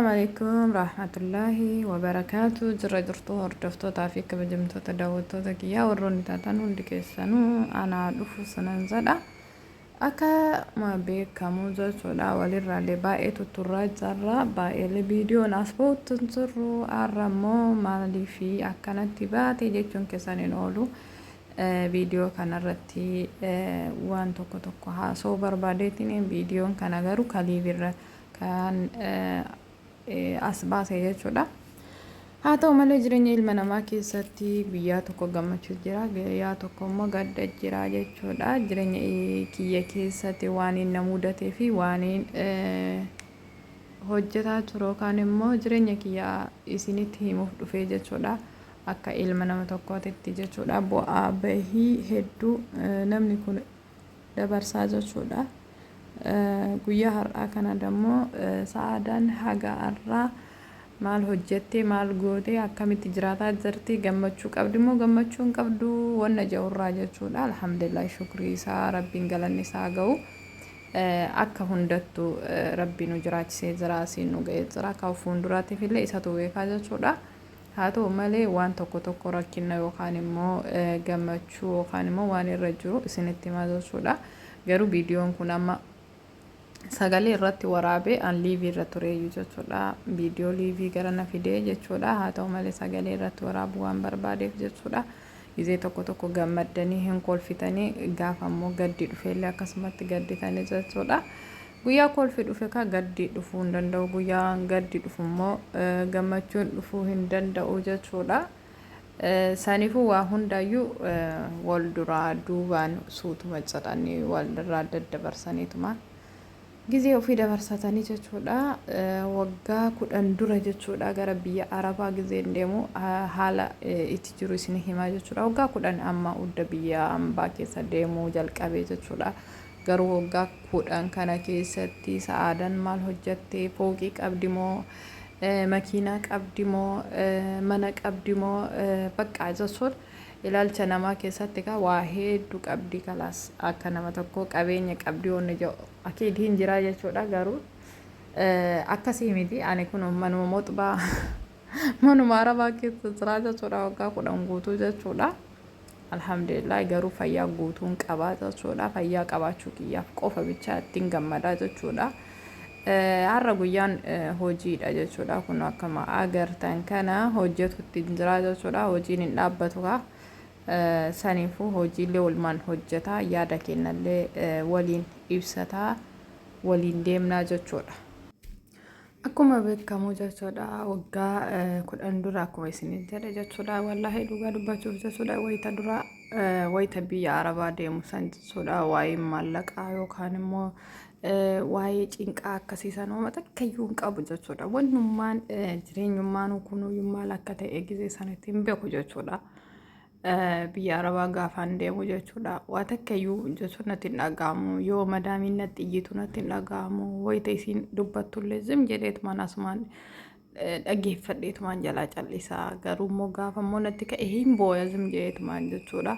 Assalaamu alaikum rahmatullahi wabarakaatu. Jirra jirtuu hordoftootaa fi kabajamtoota daawwattoota kiyyaa warroonni taatan hundi keessanuu anaa dhufu sanan jedha. Akkuma beekamu jechuudha, walirraallee baay'ee tutturraa jirra, baay'eellee viidiyoon as bahutti hin jirru. Har'a immoo maaliif akkanatti baate jechuun keessan hin oolu. Viidiyoo kanarratti waan tokko tokko haasa'uu barbaadeetiin viidiyoon kana garuu kaliivirra kan as baase jechuudha. Haa ta'u malee, jireenya ilma namaa keessatti guyyaa tokko gammachuu jira, guyyaa tokko immoo gadda jira jechuudha. Jireenya kiyya keessatti waan na mudatee fi waan hojjetaa ture yookaan immoo jireenya kiyya isinitti himuuf dhufee jechuudha. Akka ilma nama tokkootitti jechuudha. Bu'aa bahii hedduu namni kun dabarsaa jechuudha. Guyyaa har'aa kana dammoo Sa'aadaan haga har'aa maal hojjettee, maal gootee, akkamitti jiraataa jirti, gammachuu qabdi moo gammachuu hin qabdu wanna jedhurraa jechuudha. Alhamdulillah, shukrii isaa Rabbiin galanni isaa ga'u. Akka hundattuu Rabbi nu jiraachisee jira, asiin nu ga'ee jira. Kan fuulduraatiif illee isatu beekaa jechuudha. Haa ta'u malee, waan tokko tokko rakkina yookaan immoo gammachuu yookaan immoo waan irra jiru isinitti himaa jechuudha. Garuu viidiyoon kun amma sagalee irratti waraabee an liivii irra tureeyyu jechuudha. Viidiyoo liivii gara na fidee jechuudha. Haa ta'u malee, sagalee irratti waraabuu waan barbaadeef jechuudha. Gizee tokko tokko gammaddanii hin kolfitanii, gaafa immoo gaddi dhufeellee akkasumatti gadditanii jechuudha. Guyyaa kolfi dhufe ka gaddi dhufuu hin danda'u. Guyyaan gaddi dhufu immoo gammachuun dhufuu hin danda'u jechuudha. Saniifuu waa hundaayyuu wal duraa duubaan suutuma jedhanii wal irraa daddabarsaniituma gizee ofii dabarsatanii jechuudha. Waggaa 10 dura jechuudha, gara biyya Arabaa gizeen deemu haala itti jiru isin himaa jechuudha. Waggaa 10 amma udda biyya ambaa keessa deemuu jalqabee jechuudha. Garuu waggaa 10 kana keessatti Sa'aadaan maal hojjatte? Fooqii qabdi moo? Makiinaa qabdi moo? Mana qabdi moo? Bakka jechuun ilaalcha namaa keessatti kaa waa hedduu qabdi, kalaas akka nama tokko qabeenya qabdi wanni jedhu akiid hin jiraa jechuudha. Garuu akkasii miti, ani kun manuma moxbaa manuma Arabaa keessa jiraa jechuudha waggaa 10 guutuu jechuudha. Alhamdulillah, garuu fayyaa guutuun qabaa jechuudha. Fayyaa qabaachuu kiyyaaf qofa bichaa ittiin gammadaa jechuudha. Har'a guyyaan hojiidha jechuudha. Kun akkuma agartan kana hojjetutti jira jechuudha. Hojiin hin dhaabbatu kaa. Saniifuu hojiilee walumaan hojjetaa, yaada kennallee waliin ibsataa waliin deemnaa jechuudha. Akkuma beekamu jechuudha, waggaa 10 dura akkuma isin jedhe jechuudha, wallaahi dhugaa dubbachuuf jechuudha, wayita dura wayita biyya Arabaa deemu san jechuudha, waa'ee maallaqaa yookaan immoo waa'ee cinqaa akkasii san uummata takkayyuu hin qabu jechuudha. Wannummaan jireenyummaan kunuyyuu maal akka ta'e gizee sanatti hin beeku jechuudha. Biyya Arabaa gaafaan deemu jechuudha. Waa takkayyuu jechuun natti hin dhaga'amu. Yoo madaamiin natti iyyitu natti hin dhaga'amu. Wayita isiin dubbattullee zim jedheetumaan asumaan dhaggeeffadheetumaan jalaa callisaa. Garuu immoo gaafa immoo natti ka'e hin booya zim jedheetumaan jechuudha.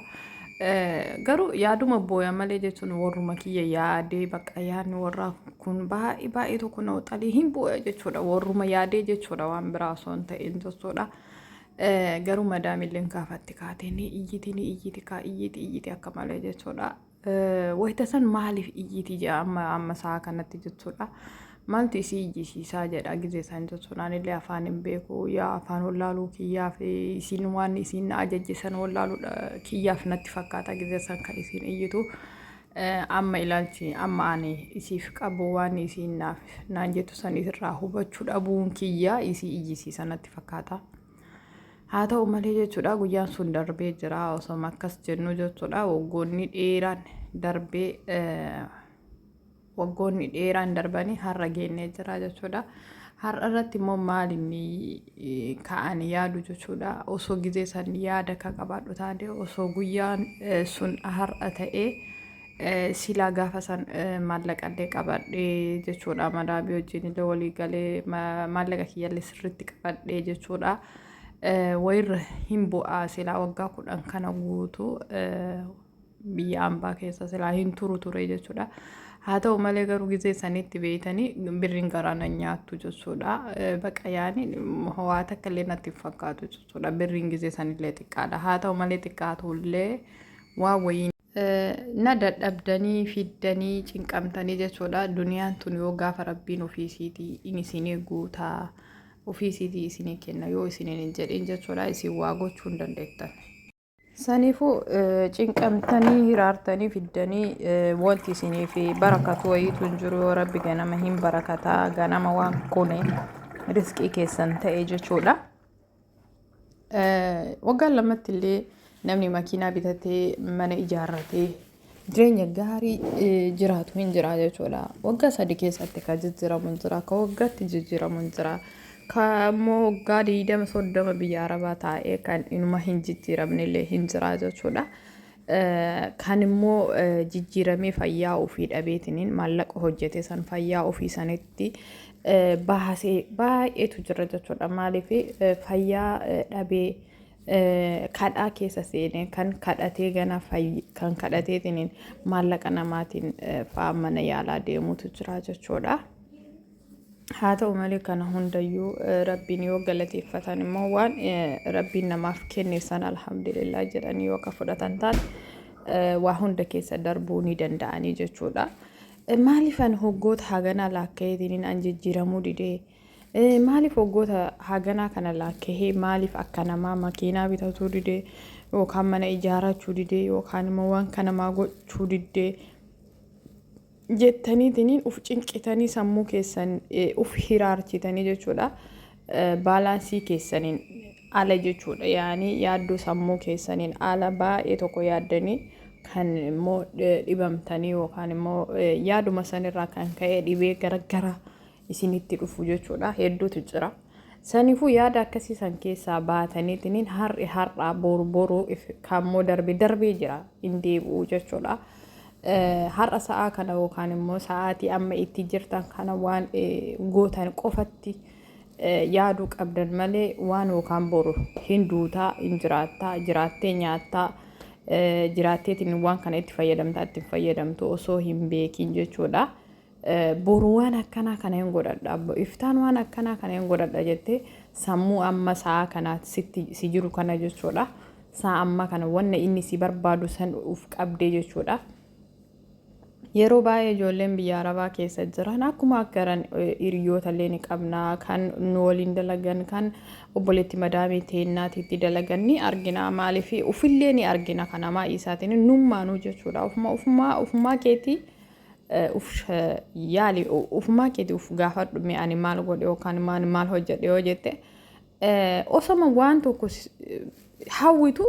Garuu yaaduma booya malee jechuun warruma kiyya yaadee, bakka yaadni warraa kun baay'ee baay'ee tokko na xalii hin booya jechuudha. Warruma yaadee jechuudha, waan biraa osoo hin ta'in jechuudha. Garuu madaamilleen gaafatti kaatee ni iyyiti, ni iyyiti kaa, iyyiti iyyiti akka malee jechuudha. Wayita san maaliif iyyiti jedha amma amma sa'a kanatti jechuudha. Maaltu isii iyyisiisaa jedha gizee san jechuudha. Anillee afaan hin beeku, yaa afaan wallaaluu kiyyaaf isiin waan isiin na ajajje san wallaaluu kiyyaaf natti fakkaata gizee san kan isiin iyyitu. Amma ilaalchi amma ani isiif qabu waan isiin naaf naan jettu san irraa hubachuu dhabuun kiyya isii iyyisiisa natti fakkaata. Haa ta'u malee jechuudha, guyyaan sun darbee jira. Osoo akkas jennu jechuudha, waggoonni dheeraan darbee, waggoonni dheeraan darbanii har'a geennee jira jechuudha. Har'a irratti immoo maal inni ka'an yaadu jechuudha. Osoo gizee san yaada akka qabaadhu taate, osoo guyyaan sun har'a ta'ee, silaa gaafa san maallaqallee qabadhee jechuudha. Madaamii wajjin illee walii galee maallaqa kiyyallee sirriitti qabadhee jechuudha. Wayirra hin bu'aa silaa waggaa 10 kana guutuu Biyya ambaa keessa silaa hin turu ture jechuudha. Haa ta'u malee garuu gizee sanitti beeytanii birriin garaa na nyaattu jechuudha. Baqa yaani waa takka illee natti hin fakkaatu jechuudha. Birriin gizee sanillee xiqqaadha. Haa ta'u malee xiqqaatullee waan wayii na dadhabdanii fiddanii cinqamtanii jechuudha. Duniyaan tun yoo gaafa rabbiin ofii isiitii in isinii guutaa ofii isiitii isinii kenna yoo isiniin hin jedhin jechuudha isin waa gochuu hin dandeettan. Saniifuu cinqamtanii hiraartanii fiddanii wanti isiniif barakatu wayiitu hin jiru yoo rabbi ganama hin barakataa ganama waan kun riskii keessan ta'e jechuudha. Waggaan lamatti illee namni makiinaa bitatee mana ijaarratee jireenya gaarii jiraatu hin jira jechuudha. Waggaa 3 keessatti kan jijjiiramu hin jira, kan waggaatti jijjiiramu hin jira, kan immoo waggaa 20 30 biyya arabaa taa'ee kan inuma hin jijjiiramne illee hin jira jechuudha. Kan immoo jijjiiramee fayyaa ofii dhabeetiniin maallaqa hojjete san fayyaa ofii sanitti baasee baay'eetu jira jechuudha. Maaliif fayyaa dhabee kadhaa keessa seenee kan kadhatee gana kan kadhateetiniin maallaqa namaatiin fa'aa mana yaalaa deemutu jira jechuudha. Haa ta'u malee kana hundayyuu rabbiin yoo galateeffatan immoo waan rabbiin namaaf kenne san alhamdulillah jedhanii yoo akka fudhatan taate waa hunda keessa darbuu ni danda'anii jechuudha. Maaliif an hoggoota haganaa laakka'eetiin an jijjiiramuu didee? Maaliif waggoota haganaa kana laakkahee maaliif akka namaa makiinaa bitatuu didee yookaan mana ijaarachuu didee yookaan immoo waan kan namaa gochuu diddee jettaniitiniin uf cinqitanii sammuu keessan uf hiraarchitanii jechuudha. Baalaansii keessaniin ala jechuudha. Yaani yaaddoo sammuu keessaniin ala baay'ee tokko yaaddanii kan immoo dhibamtanii yookaan immoo yaaduma sanirraa kan ka'e dhibee garagaraa isinitti dhufu jechuudha. Hedduutu jira. Saniifuu yaada akkasii san keessaa baataniitiniin har'i har'aa boru boru kaammoo darbe darbee jira hin deebi'u jechuudha. Har'a sa'aa kana yookaan immoo sa'aatii amma itti jirtan kana waan gootan qofatti yaaduu qabdan malee waan yookaan boru hin duutaa hin jiraattaa jiraattee nyaattaa jiraatteetiin waan kana itti fayyadamtaa itti fayyadamtu osoo hin beekin jechuudha. Boru waan akkanaa kana hin godhadha iftaan waan akkanaa kana hin godhadha jettee sammuu amma sa'a kana sitti si jiru kana jechuudha. Sa'a amma kana wanna inni si barbaadu san uf qabdee jechuudha. Yeroo baay'ee ijoolleen biyya arabaa keessa jiran akkuma akkaran hiriyoota illee ni qabna kan nu waliin dalagan kan obboleetti madaamii teennaatiitti dalagan ni argina maaliif ufillee ni argina kanamaa isaatiin nummaanuu jechuudha ufuma ufumaa ufumaa keetii uf yaali ufumaa keetii uf gaafadhu mee ani maal godhe yookaan maal maal hojjedhe yoo jette osoma waan tokko hawwitu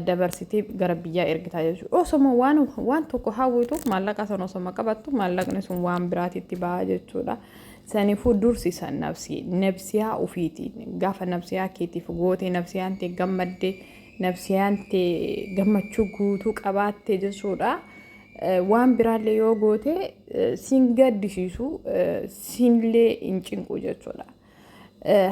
dabarsitee gara biyyaa ergitaa jechuudha. Osoma waan tokko hawwitu maallaqa sana osoma qabattu maallaqni sun waan biraatitti ba'a jechuudha. Saniifuu dursisan nafsii nafsiyaa ofiitiin gaafa nafsiyaa keetiif gootee nafsiyaan tee gammadde nafsiyaan tee gammachuu guutuu qabaatte jechuudha. Waan biraallee yoo goote siin gaddisiisu siinillee hin cinqu jechuudha.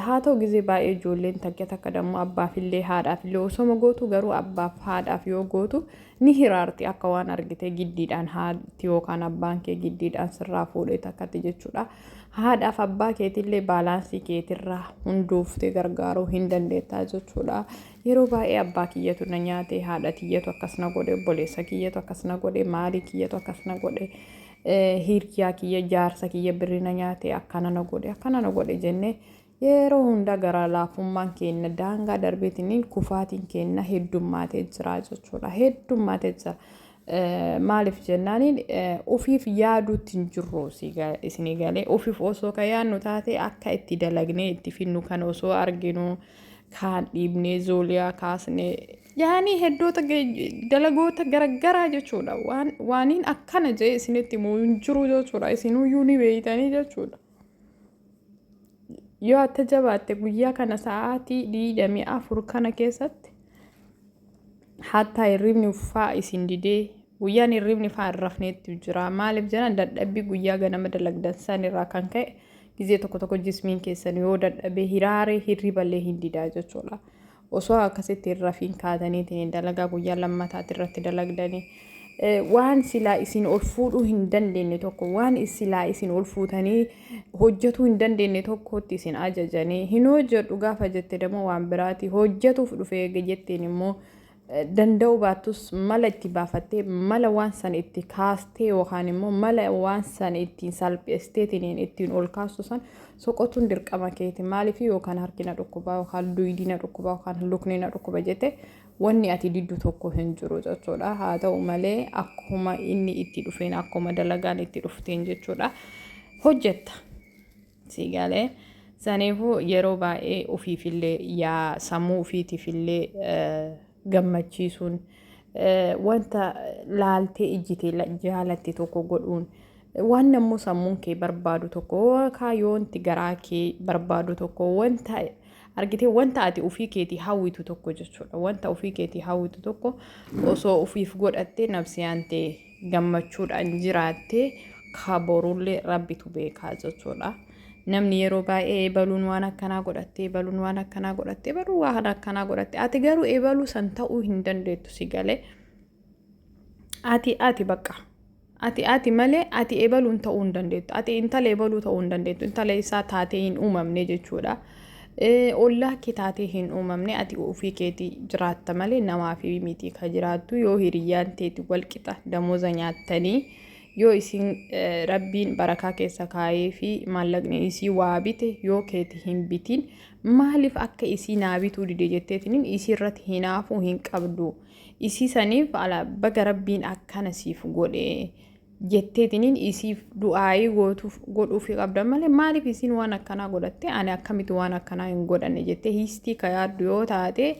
Haa ta'u gizee baay'ee ijoolleen takka takka dammoo abbaafillee haadhaafillee osoma gootu garuu abbaaf haadhaaf yoo gootu ni hiraarti akka waan argite giddiidhaan haati yookaan abbaan kee giddiidhaan sirraa fuudhee takkatti jechuudha. Haadhaaf abbaa keetillee baalaansii keetirraa hundooftee gargaaruu hin dandeettaa jechuudha. Yeroo baay'ee abbaa kiyyatu na nyaate, haadha tiyyatu akkas na godhe, obboleessa kiyyatu akkas na godhe, maalii kiyyatu akkas na godhe, hiriyaa kiyya, jaarsa kiyya birri na nyaate, akkana na godhe, akkana na godhe jennee yeroo hunda gara laafummaan keenya daangaa darbeetiniin kufaatiin keenya heddummaatee jira jechuudha. Heddummaatee jira. Maaliif jennaaniin ofiif yaaduutti hin jirru isinii galee ofiif osoo ka yaadnu taate akka itti dalagnee itti finnu kan osoo arginu kaan dhiibnee zooliyaa kaasnee yaanii heddoota dalagoota garagaraa jechuudha. Waan waaniin akkana jee isinitti himuu hin jiru jechuudha. Isinuyyuu ni beeytanii jechuudha. Yoo atta jabaatte guyyaa kana sa'aatii 24 kana keessatti hattaa hirribni faa isin didee guyyaan hirribni faa hin rafneetti jira. Maaliif jedhan dadhabbii guyyaa ganama dalagdan san irraa kan ka'e gizee tokko tokko jismiin keessan yoo dadhabee hiraaree hirriballee hin didaa jechuudha. Osoo akkasitti hin rafiin kaataniitiin dalagaa guyyaa lammataati irratti dalagdanii waan silaa isin ol fuudhuu hin dandeenye tokko, waan silaa isin ol fuutanii hojjetuu hin dandeenye tokkotti isin ajajanii hin hojjedhu gaafa jette dammoo waan biraati, hojjetuuf dhufee jetteen immoo danda'uu baattus mala itti baafattee, mala waan san itti kaastee yookaan immoo mala waan san ittiin salphisteetiin ittiin ol kaastu san soqotuun dirqama keeti. Maaliif? Yookaan harki na dhukkubaa, yookaan duydi na dhukkubaa, yookaan lukni na dhukkuba jette wanni ati diddu tokko hin jiru jechuudha. Haa ta'u malee akkuma inni itti dhufeen, akkuma dalagaan itti dhufteen jechuudha, hojjetta. Si galee? Saniifuu yeroo baay'ee ofiifillee yaa sammuu ofiitiifillee gammachiisuun, wanta laaltee ijjitee jaalatte tokko godhuun, waan nammoo sammuun kee barbaadu tokko yookaan yoonti garaa kee barbaadu tokko, wanta argitee, wanta ati ofii keetii hawwitu tokko jechuudha. Wanta ofii keetii hawwitu tokko osoo ofiif godhattee nafsiyaan ta'e gammachuudhaan jiraattee ka borullee Rabbitu beekaa jechuudha. Namni yeroo baay'ee ebaluun waan akkanaa godhattee, ebaluun waan akkanaa godhattee, ebaluun waan akkanaa godhatte, ati garuu ebaluu san ta'uu hin dandeettu, si galee? Ati bakka ati malee ati ebaluun ta'uu hin dandeettu. Ati intala ebaluu ta'uu hin dandeettu. Intala isaa taatee hin uumamne jechuudha. Ollaa kee taatee hin uumamne. Ati ofii keetii jiraatta malee namaa fi miti ka jiraattu. Yoo hiriyyaan teeti walqixa damooza nyaattanii, yoo isin Rabbiin barakaa keessa kaayee fi maallaqni isii waa bite, yoo keeti hin bitin, maaliif akka isii naa bituu dide jetteetiniin isii irratti hinaafuu hin qabdu. Isii saniif ala baga Rabbiin akkana siif godhe jetteetiniin isiif du'aayii gootuuf godhuufii qabda malee, maaliif isiin waan akkanaa godhatte, ani akkamitti waan akkanaa hin godhanne jettee hiistii ka yaaddu yoo taate,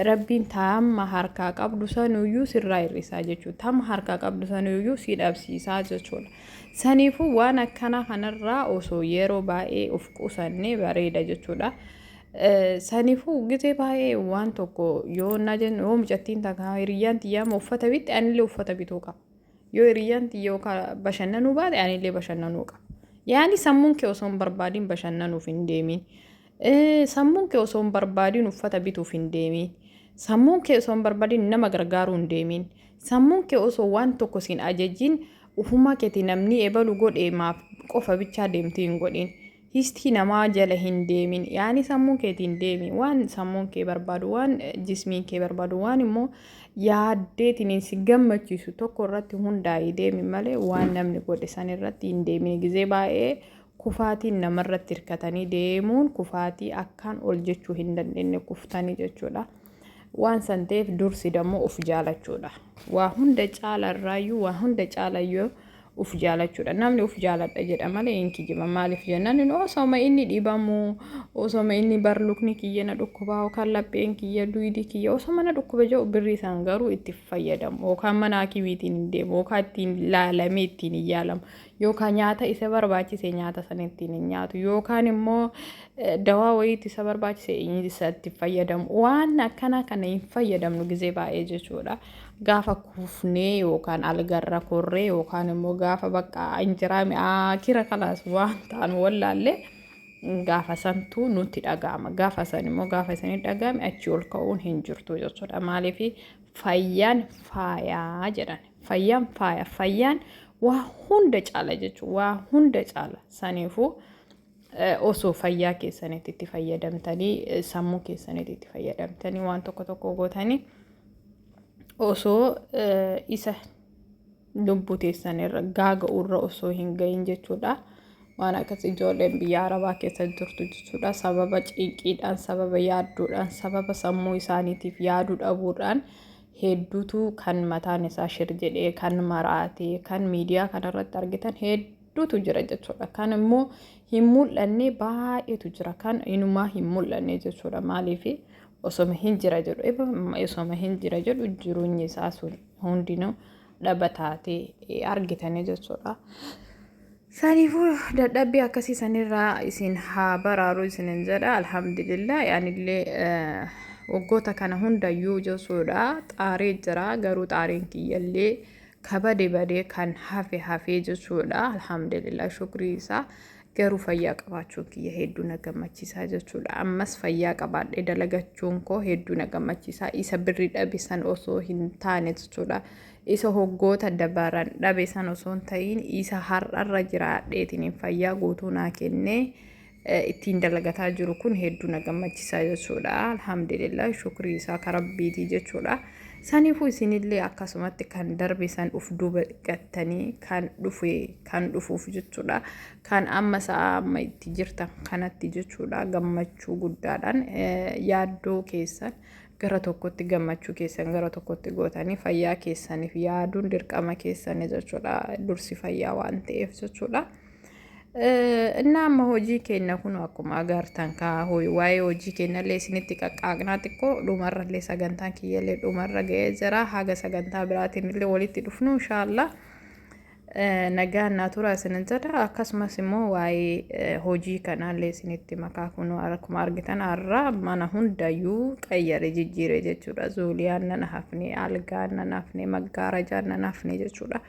Rabbiin taamma harkaa qabdu sanuyyuu sirraa hir'isaa jechuudha. Tamma harkaa qabdu sanuyyuu si dhabsiisaa jechuudha. Saniifuu waan akkanaa kanarraa osoo yeroo baay'ee of qusannee bareeda jechuudha. Saniifuu gizee baay'ee waan tokko yoo na jennu, yoo mucattiin takka hiriyyaan tiyyaa uffata bitte, anillee uffata bituu qaba. Yoo hiriyyaan tiyya yookaan bashannanuu baate, anillee bashannanuu qaba. Yaani sammuun kee osoo hin barbaadin bashannanuuf hin deemin. Sammuun kee osoo hin barbaadin uffata bituuf hin deemin. Sammuun kee osoo hin barbaadin nama gargaaruu hin deemin. Sammuun kee osoo waan tokko siin ajajin ufumaa keetii namni ebalu godhe maaf qofa bichaa deemtee hin godhin. Histii namaa jala hin deemin. Yaani sammuu keetiin deemi. Waan sammuun kee barbaadu, waan jismiin kee barbaadu, waan immoo yaaddeetiin si gammachiisu tokko irratti hundaa'ii deemi malee waan namni godhe san irratti hin deemin. Gizee baay'ee kufaatiin namarratti hirkatanii deemuun kufaatii akkaan ol jechuu hin dandeenye kuftanii jechuudha. Waan san ta'eef dursi dammoo of jaalachuudha. Waa hunda caala irraayyuu, waa hunda caalayyuu uf jaalachuudha. Namni uf jaaladha jedha malee hin kijiba. Maaliif jennaan, inni osoma inni dhibamu, osoma inni barlukni kiyya na dhukkubaa yookaan lapheen kiyya, duydi kiyya osoma na dhukkuba jedhu, birrii isaan garuu itti fayyadamu, yookaan mana hakimiitiin hin deemu, yookaan ittiin laalamee ittiin hin yaalamu, yookaan nyaata isa barbaachise nyaata sana ittiin hin nyaatu, yookaan immoo dawaa wayiitti isa barbaachise isa itti fayyadamu. Waan akkanaa kana hin fayyadamnu gizee baay'ee jechuudha. Gaafa kufnee yookaan algarra korree yookaan immoo gaafa bakka injiraa mi'aa kira kalaas waan ta'an wallaallee, gaafa santu nutti dhaga'ama. Gaafa san immoo gaafa isanii dhaga'ame achii ol ka'uun hin jirtu jechuudha. Maaliif? Fayyaan faayaa jedhan. Fayyaan faaya. Fayyaan waa hunda caala jechuudha. Waa hunda caala. Saniifuu osoo fayyaa keessanitti itti fayyadamtanii, sammuu keessanitti itti fayyadamtanii, waan tokko tokko gootanii, osoo isa lubbuu teessan irra gaaga'u irra osoo hin gahin jechuudha. Waan akkas ijoolleen biyya Arabaa keessa jirtu jechuudha. Sababa cinqiidhaan, sababa yaadduudhaan, sababa sammuu isaaniitiif yaaduu dhabuudhaan hedduutu kan mataan isaa shir jedhee, kan maraate, kan miidiyaa kanarratti argitan hedduutu jira jechuudha. Kan immoo hin mul'anne baay'eetu jira. Kan inumaa hin mul'anne jechuudha. Maaliif? Osoma hin jira jedhu, osoma hin jira jedhu, jireenyi isaa sun hundinuu dhaba taatee argitanii jechuudha. Saniifuu dadhabbii akkasii sanirraa isin haa baraaru isinin jedha. Alhamdulillah, anillee waggoota kana hundayyuu jechuudha xaaree jira, garuu xaareen kiyyallee kabade badee kan hafe hafee jechuudha. Alhamdulillah, shukrii isaa. Garuu fayyaa qabaachuun kiyya hedduu na gammachiisaa jechuudha. Ammas fayyaa qabaadhee dalagachuun koo hedduu na gammachiisaa. Isa birri dhabe san osoo hin taane jechuudha. Isa hoggoota dabaran dhabe san osoo hin ta'in isa har'arra jiraadheetiin fayyaa guutuu naa kennee ittiin dalagataa jiru kun hedduu na gammachiisaa jechuudha. Alhamdulillah, shukrii isaa ka Rabbiitii jechuudha. Saniifuu isinillee akkasumatti kan darbe san uf duuba gattanii kan dhufe kan dhufuuf jechuudha. Kan amma sa'a amma itti jirtan kanatti jechuudha, gammachuu guddaadhaan yaaddoo keessan gara tokkotti, gammachuu keessan gara tokkotti gootanii fayyaa keessaniif yaaduun dirqama keessanii jechuudha. Dursi fayyaa waan ta'eef jechuudha. Innaa amma hojii keenya kun akkuma agartan kaa waa'ee hojii keenyallee isinitti qaqqaaqnaa, xiqqoo dhumarrallee sagantaan kiyyallee dhumarra ga'ee jira. Haga sagantaa biraatiin illee walitti dhufnu, inshaallah nagaan naa tura isinin jedha. Akkasumas immoo waa'ee hojii kanaallee isinitti makaa. Kun akkuma argitan har'a mana hundayyuu qayyare, jijjiire jechuudha. Zuuliyaan nan hafne, algaan nan hafne, maggaarajaan nan hafne jechuudha.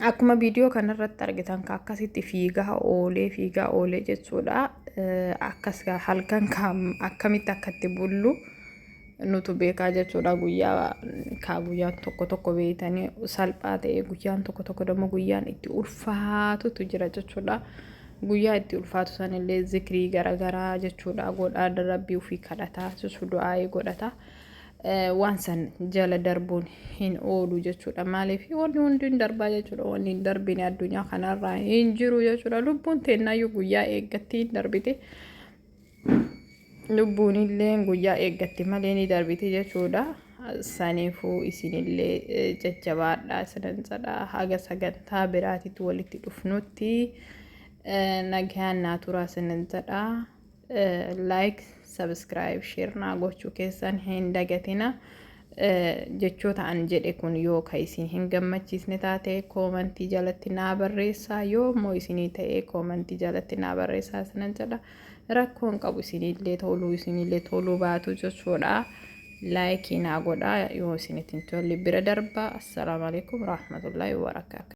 Akkuma viidiyoo kanarratti argitan ka akkasitti fiigaa oolee, fiigaa oolee jechuudha. Akkas halkan akkamitti akkatti bullu nutu beekaa jechuudha. Guyyaa kaa guyyaan tokko tokko beeytanii salphaa ta'e, guyyaan tokko tokko immoo guyyaan itti ulfaatutu jira jechuudha. Guyyaa itti ulfaatu sanillee zikrii garaagaraa jechuudha godhaa, Rabbii ofii kadhataa jechuudha, du'aayii godhataa. Waan san jala darbuun hin oolu jechuudha. Maaliif? Wanni hundi hin darbaa jechuudha. Wanni hin darbine addunyaa kanarraa hin jiru jechuudha. Lubbuun teennaayyuu guyyaa eeggatti hin darbite. Lubbuun illee guyyaa eeggatti malee ni darbite jechuudha. Saniifuu isinillee jajjabaadhaa isinan jedha. Haga sagantaa biraatitti walitti dhufnutti nagaan naa turaa isinan jedha. Like, subscribe, share naa gochuu keessan hin dagatina. Jechoota an jedhe kun yoo ka isin hin gammachiisne taate koomantii jalatti naa barreessaa, yoo immoo isinii ta'e koomantii jalatti naa barreessaa isinan jedha. Rakkoon qabu, isinillee toluu isinillee toluu baatu jechuudha. Like naa godhaa, yoo isinitti hin tolle bira darba. Assalaamu alaikum rahmatullahi wabarakaatu.